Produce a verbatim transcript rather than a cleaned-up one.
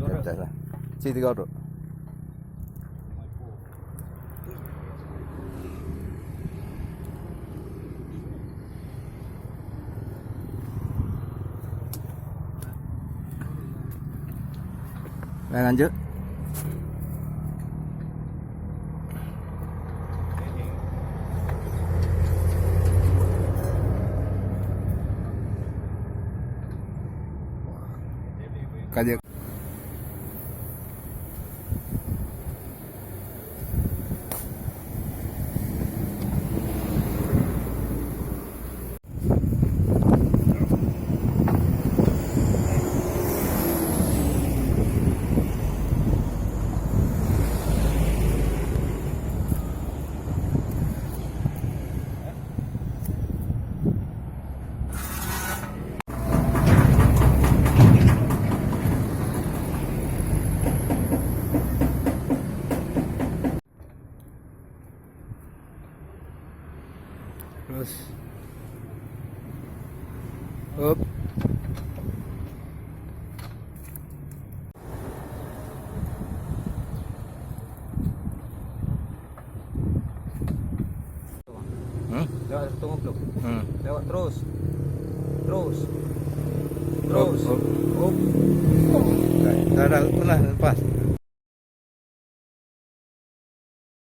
Dah, dah, dah. Sini tiga tu. Lain lanjut. Ka jeuet. Terus. Hop. Hmm? Lewat seratus lima puluh. Hmm. Lewat terus. Terus. Terus. Hop, hop. Hop. Dah, dah, dah, lepas.